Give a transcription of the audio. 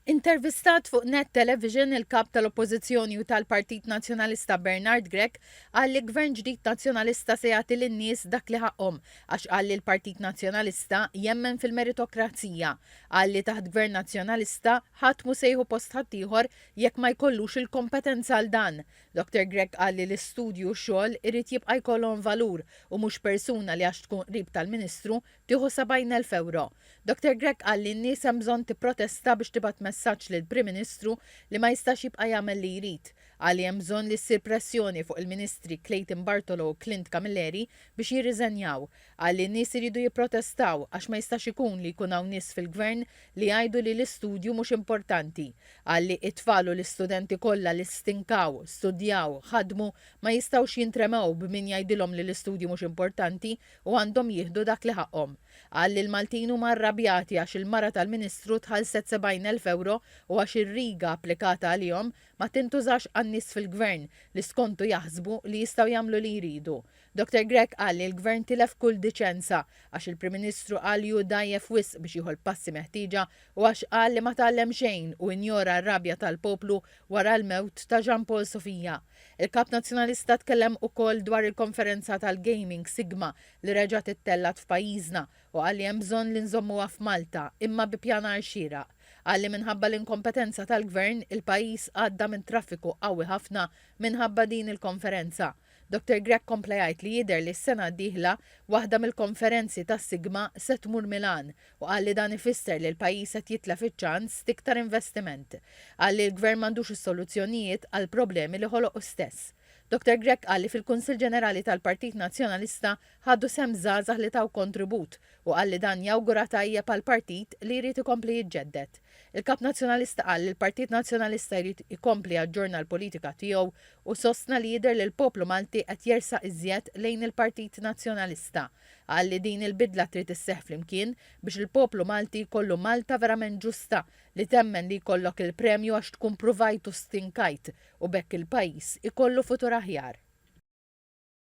Intervistat fuq Net Television, il-Kap tal-Oppożizzjoni u tal-Partit Nazzjonalista Bernard Grech qal li Gvern ġdid Nazzjonalista se jagħti lin-nies dak li ħaqqhom għax qal li l-Partit Nazzjonalista jemmen fil-meritokrazija. Qal li taħt Gvern Nazzjonalista ħadd mhu se jieħu post ħaddieħor jekk ma jkollux il-kompetenza għal dan. Dottor Grech qal li l-istudju u x-xogħol irid jibqa' jkollhom valur u mhux persuna li għax tkun qrib tal-Ministru tieħu 70,000 ewro. Dottor Grech qal li n-nies hemm bżonn tipprotesta biex tibgħat messaġġ lill-Prim Ministru li ma jistax jibqa' jagħmel li jrid. Qal li hemm bżonn li ssir pressjoni fuq il-Ministri Clayton Bartolo u Clint Camilleri biex jirriżenjaw. Qal li n-nies iridu jipprotestaw għax ma jistax ikun li jkun hawn nies fil-Gvern li jgħidu li l-istudju mhux importanti. Qal li t-tfal u l-istudenti kollha li stinkaw, studjaw, ħadmu ma jistgħux jintremew b'min jgħidilhom li l-istudju mhux importanti u għandhom jieħdu dak li ħaqqhom. Qal li l-Maltin huma rrabjati għax il-mara tal-Ministru tħallset 70,000 ewro u għax ir-riga applikata għalihom ma tintużax għan-nies fil-Gvern li skontu jaħsbu li jistgħu jagħmlu li jridu. Dottor Grech qal li l-Gvern tilef kull diċenza għax il-Prim Ministru qal li hu dgħajjef wisq biex jieħu l-passi meħtieġa u għax qal li ma tgħallem xejn u injora r-rabja tal-poplu wara l-mewt ta' Jean Paul Sofia. Il-Kap Nazzjonalista tkellem ukoll dwar il-konferenza tal-gaming Sigma li reġgħet ittellgħet f'pajjiżna u qal li hemm bżonn li nżommuha f'Malta imma bi pjanar xieraq. Qal li minħabba l-inkompetenza tal-Gvern, il-pajjiż għadda minn traffiku qawwi ħafna minħabba din il-konferenza. Dottor Grech kompla jgħid li jidher li s-sena d-dieħla waħda mill-konferenzi tas-Sigma se tmur Milan u qal li dan ifisser li l-pajjiż qed jitlef iċ-ċans t'iktar investiment. Qal li l-Gvern m'għandux is-soluzzjonijiet għall-problemi li ħoloq hu stess. Dottor Grech qal li fil-Kunsill Ġenerali tal-Partit Nazzjonalista ħadu sehem żgħażagħ li taw kontribut u qal li dan jawgura tajjeb għal partit li jrid ikompli jiġġedded. Il-Kap Nazzjonalista qal li l-Partit Nazzjonalista jrid ikompli jaġġorna l-politika tiegħu u sostna li jidher li l-poplu Malti qed jersaq iżjed lejn il-Partit Nazzjonalista. Qal li din il-bidla trid isseħħ flimkien biex il-poplu Malti jkollu Malta verament ġusta li temmen li jkollok il-premju għax tkun pruvajt u stinkajt u b'hekk il-pajjiż ikollu futur aħjar.